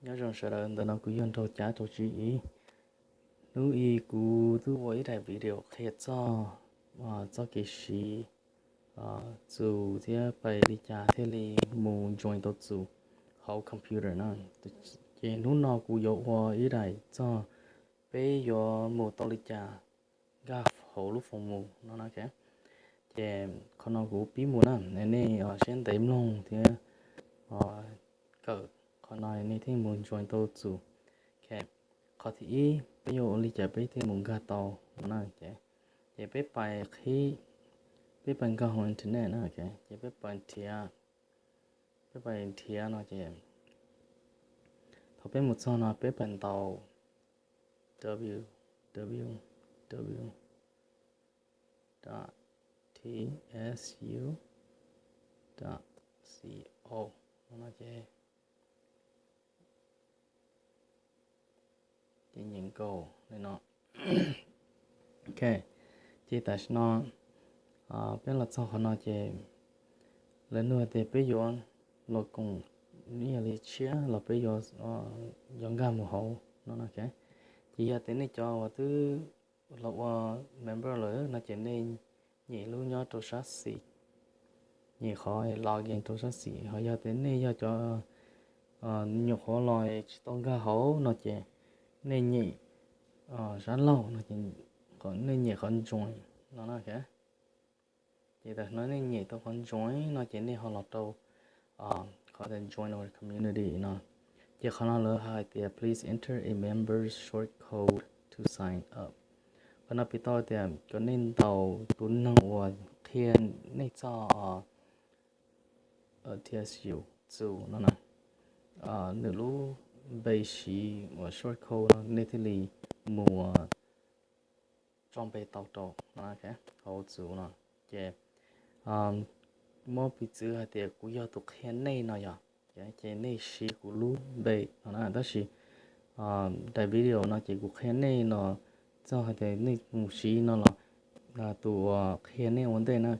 Nyob zoo sawv daws, ntawm no kuv yog Nraug Cav rau tsib ib. Hnub i kuv twb ua ib daim video qhia txog txoj kev siv Zoom thiab pais li cas thiaj li mus join tau Zoom hauv computer na. Ces hnub no kuv yuav ua ib daim txog peb yuav mus tau li cas nkag hauv lub foos mus no na. Ces qhov no kuv pib mus na, nej siab ntev mloog thiab kawm qhov no nej thiaj mus join tau Zoom. Qhov thib ib peb yuav ua li cas peb thiaj mus nkag tau no na. Ces peb pais qhib, peb pais nkag hauv internet na. Ces peb pais nrhiav, peb pais nrhiav no ces thaum peb mus txog no peb pais ntaus www dot tsu dot co no ces, ces nyem nkaus li no. Ok, ces tam sim no peb los txog qhov no ces lawv nug tias peb yuav los koom ib yam li tshiab los peb yuav, yuav nkag mus hauv no no. Ces yog tias nej cov uas twb los ua member lawm no ces nej nyem lub nyob rau sab xis, nyem qhov login rau sab xis. Ho yog tias nej yog cov nyuam qhuav los tsis tau nkag hauv no ces nej nyem sab laug no ces, nej nyem qhov join no na. Ces tam sim no nej nyem tau qhov join no ces nej ho los rau qhov tias join our community no. Ces qhov no lawv hais tias please enter a member's short code to sign up. Qhov no piv tau tias kom nej ntaus tus neeg uas qhia nej txog T S U Zoom no na, nws lub npe siv uas short code no nej thiaj li mus tso npe tau rau no hauv Zoom no. Ces muab piv txwv hais tias kuv yog tus qhia nej no yog, ces nej siv kuv lub npe no na. Tab sis daim video no ces kuv qhia nej no txog hais tias nej mus siv no los tus uas qhia nej ua ntej na,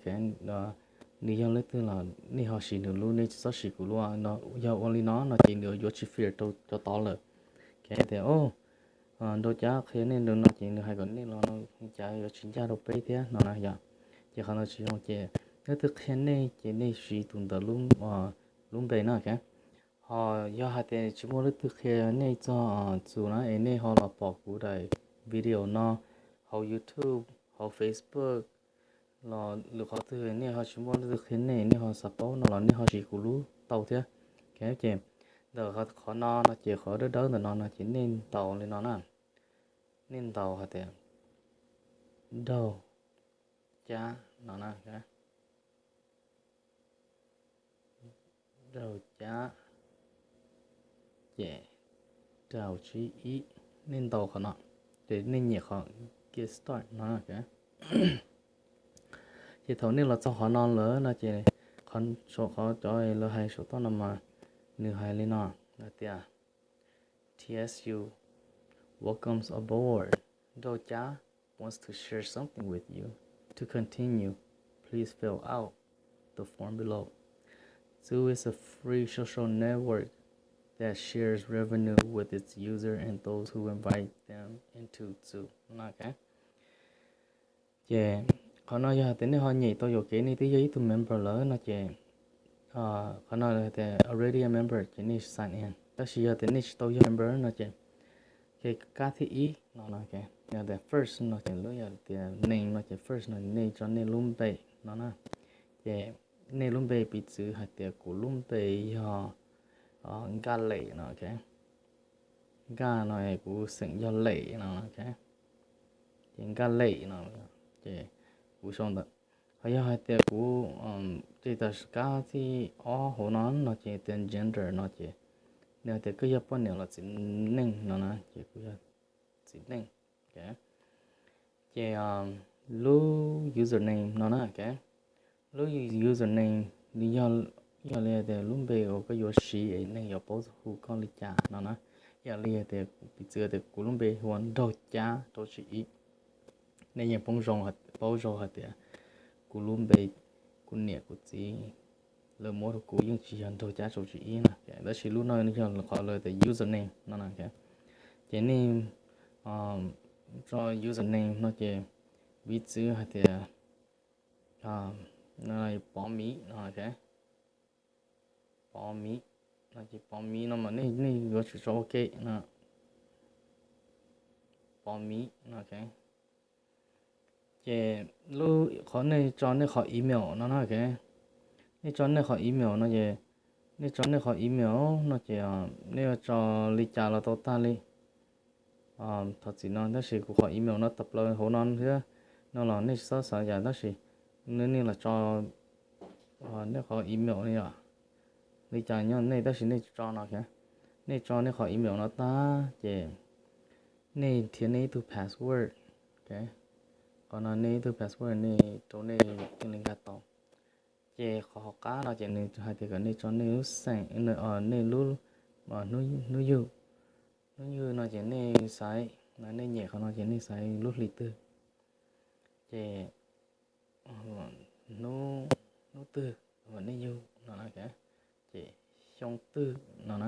nws yog leej twg los nej ho siv nws lub, nej tsis txhob siv kuv lub no. Yog ua li no no ces nws yuav tsis fair rau cov tod lawm. Tias Nraug Cav qhia nej no ces nws hais kom nej los no cas yuav tsis ncaj rau peb thiab no na yog. Ces qhov no tsis zoo. Ces leej twg qhia nej ces nej siv tus ntawd lub npe na. Ho yog hais tias tsis muaj leej twg qhia nej txog Zoom na es nej ho los pom kuv daim video no hauv YouTube, hauv Facebook los lwm qhov twg nej ho tsis muaj leej twg qhia nej, nej ho xav paub no los nej ho siv kuv lub tau thiab. Ces ntawm qhov no no ces qhov dawb dawb ntawm no no ces nej ntaus li no na. Nej ntaus hais tias Nraug Cav no na. Nraug Cav, ces rau tsib ib, nej ntaus qhov no, ces nej nyem qhov get start no. Ces thaum nej los txog qhov no lawm no ces saum qhov cov lawv hais saum toj no mas nws hais li no hais tias T S U welcomes aboard. Nraug Cav wants to share something with you. To continue, please fill out the form below. Zoom is a free social network that shares revenue with its user and those who invite them into Zoom. Ces qhov no yog tias nej ho nyem tau yuam kev, nej twb yog ib tug member lawm no ces qhov no tias already a member ces nej sign in. Tab sis yog tias nej tsis tau yog member no ces, ces kab thib ib no no, tias first no ces lub yog tias name no ces first no nej tso nej lub npe no na. Ces nej lub npe piv txwv hais tias kuv lub npe yog Nkaj Lem no. Nkaj no kuv xeem yog Lem no. Ces Nkaj Lem no ces kuv sau ntawd. Ho yog hais tias kuv, ces tam kab thib ob hauv no no ces tias gender no ces nws hais tias koj yog poj niam los txiv neej no na, ces kuv yog txiv neej. Ces lub username no na, lub username nws yog, yog li tias lub npe uas koj yuav siv es neeg yuav paub hu koj li cas no na. Yog li tias piv txwv tias kuv lub npe hu ua Nraug Cab rau tsib ib, nej yeej paub zoo, paub zoo hais tias kuv lub npe, kuv niam kuv txiv lawv muab rau kuv yeej tsis yog nraug cab tsu tsib ib na, tab sis lub no yog qhov lawv tias username no na. Ces nej tso username no ces piv txwv hais tias Pov Miv no, Pov Miv no ces Pov Miv no mas nej yuav tsum tso OK no, Pov Miv no. Ces lub qhov nej tso nej qhov email no na, nej tso nej qhov email no ces, nej tso nej qhov email no ces nej yuav tso li cas los tau tag li. Thov txim no tab sis kuv qhov email no tawm plaws hauv no thiab no los nej tsis txhob xav yam tab sis nej los tso nej qhov email no yom, li cas nyob nej tab sis nej tso no, nej tso nej qhov email no tag ces nej nrhiav nej ib tug password. Qhov no nej ib tug password nej rau nej thiaj li nkag tau. Ces qhov hauv qab no ces nws hais tias kom nej tso nej lub xeem, nej lub hnub yug, hnub yug no ces nej xaiv, nej nyem qhov no ces nej xaiv lub hli twg. Ces hnub, hnub twg uas nej yug no na, ces xyoo twg no na.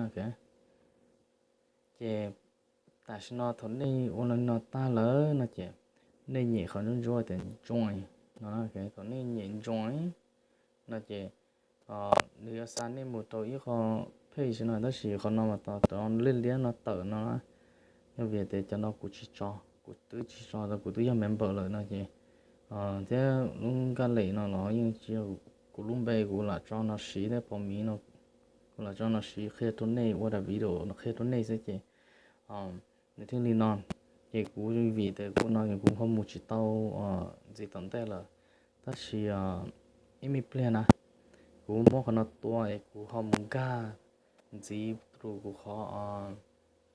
Ces tam sim no thaum nej ua li no tag lawm no ces nej nyem qhov ntsuab ntsuab tias join no na. Thaum nej nyem join no ces nws yuav xa nej mus rau ib qho page no tab sis qhov no mas tos cov liab liab no tawm no na. Yog vim tias cov no kuv tsis tso, kuv twb tsis tso, kuv twb yog member lawm no ces thiab lub nkaj lem no los yeej tsis yog kuv lub npe, kuv lam tso no siv thiab Pov Miv no, kuv lam tso no siv qhia rau nej ua daim video no qhia rau nej xwb ces nws thiaj li no. Ces kuv vim tias kuv no kuv ho mus tsis tau ntxiv tom ntej lawm, tab sis ib me pliag na kuv muab qhov no tua es kuv ho mus nkag ntxiv rau kuv qhov,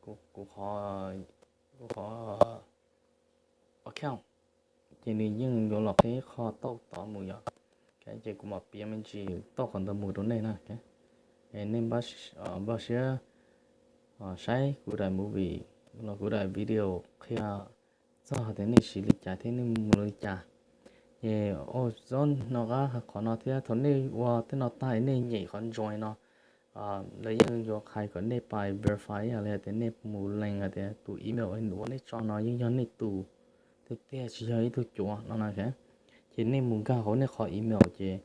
kuv qhov, kuv qhov account ces nws yeej yuav los qhib qho tauj tod mus yom. Ces kuv mam piav me ntsis tauj qhov ntawd mus rau nej na. Nej npaj siab saib kuv daim movie los kuv daim video qhia txog tias nej siv li cas thiab nej mus li cas. Ces ua txog no qab qhov no thiab thaum nej ua tej no tag nej nyem qhov join no, lawv yeej yuav qhia kom nej pais verify ib yam li hais tias nej mus lees hais tias tus email uas nej tso no yeej yog nej tus tiag tiag tsis yog ib tug cuav no na. Ces nej mus nkag hauv nej qhov email ces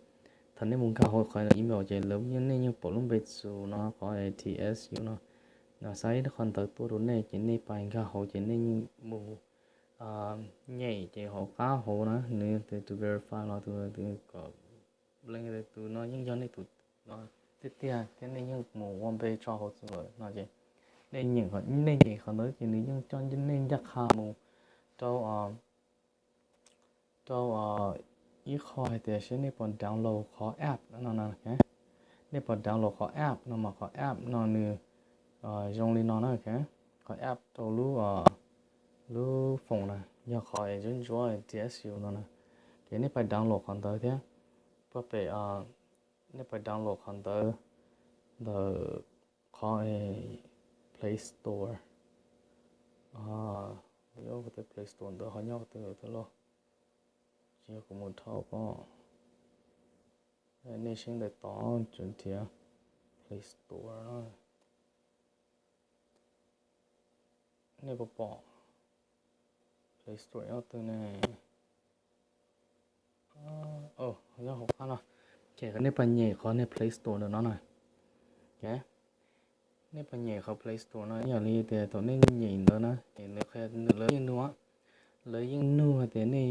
thaum nej mus nkag hauv qhov email ces lawv, nej yeej pom lub npe txus no qhov T S U no, xaiv qhov ntawd tuaj rau nej ces nej pais nkag hauv ces nej yeej mus nyem ces hauv qab hauv na nws tus verify los tus kom lees tus no yeej yog nej tus tiag tiag thiab nej yeej mus ua npe tso hauv txus lawm no ces nej nyem, nej nyem qhov ntawd ces nws yeej coj nej ncaj qha mus rau, rau ib qho hais tias seb nej puas download qhov app no na. Nej puas download qhov app no mas qhov app no nws zoo li no na. Qhov app rau lub, lub phone na yog qhov es ntsuab ntsuab T S U no na. Ces nej pais download qhov ntawd thiab, puag pem, nej pais download qhov ntawd ntawm qhov Play Store. Yog tias Play Store ntawd ho nyob twg thiab lauj? Tsis yog kuv mus dhau pob. Nej saib ntawm tod tseem nrhiav Play Store no. Nej puas pom Play Store nyob twg ne? Nyob hauv qab no. Ces kom nej pais nyem qhov niag Play Store ntawm no na. Nej pais nyem qhov Play Store no ib yam li tias thaum nej nyem ntawd na ces nws qhia, nws, lawv yeej nug, lawv yeej nug hais tias nej,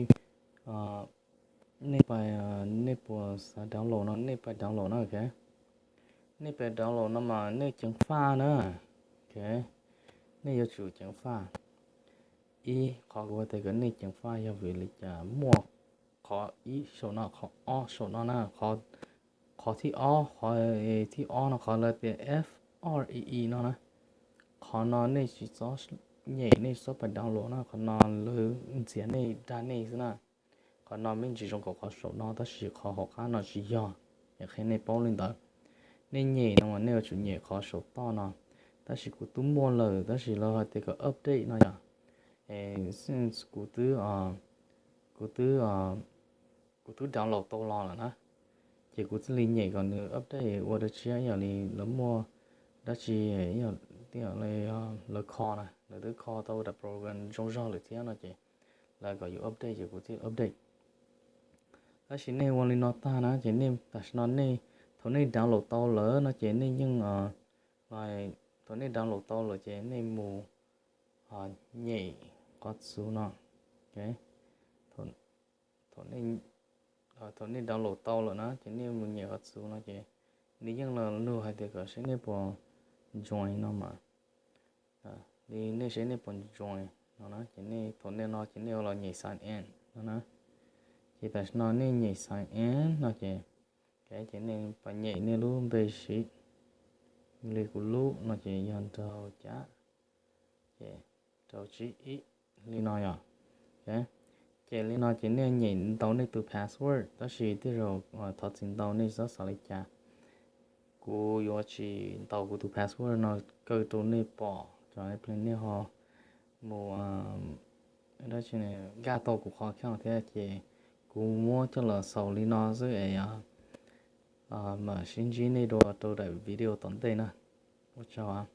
nej pais, nej puas xav download no, nej pais download no. Nej pais download no mas nej ceev faj na. Nej yuav tsum ceev faj. Ib qhov kuv hais tias kom nej ceev faj yog vim li cas muaj qhov ib saum no, qhov ob saum no na. Qhov thib ob, qhov thib ob no qhov lawv tias F R E E no na. Qhov no nej tsis txhob nyem, nej tsis txhob pais download na, qhov no lawv ntxias nej, dag nej xwb na. Qhov no me ntsis zoo nkaus qhov saum no tab sis qhov hauv qab no tsis yog, es qhia nej paub li ntawd. Nej nyem no mas nej yuav tsum nyem qhov saum toj no. Tab sis kuv twb muaj lawm tab sis lawv hais tias kom update no yom. Since kuv twb, kuv twb, kuv twb download tau los lawm na. Ces kuv thiaj li nyem kom nws update ua dab tsi, ib yam li lawv muaj dab tsi, ib yam li lawv kho na, lawv twb kho tau daim program zoo zog lawm thiab no ces lawv kom yus update ces kuv thiaj update. Tab sis nej ua li no tag na ces nej tam sim no nej, thaum nej download tau lawm no ces nej yeej, thaum nej download tau lawm ces nej mus nyem qhov txus no. Thaum nej download tau lawm na ces nej mus nyem qhov txus no ces nws yeej los nug hais tias kom seb nej puas join no mas. Li nej seb nej puas join no na ces nej thaum nej no ces nej yuav los nyem sign in no na. Ces tam sim no nej nyem sign in no ces, ces nej pab nyem nej lub npe siv li kuv lub no ces yog nraug cab, ces rau tsib ib li no yom. Ces li no ces nej nyem ntaus nej tus password tab sis tej zaum thov txim ntau nej txhob xav li cas. Kuv yuav tsis ntaus kuv tus password no kaw rau nej pom, nej ho mus dab tsi nkag tau kuv qhov account thiab ces kuv muab coj los xaus li no xwb es mam sib ntsib nej dua rau daim video tom ntej na. Ua tsaug.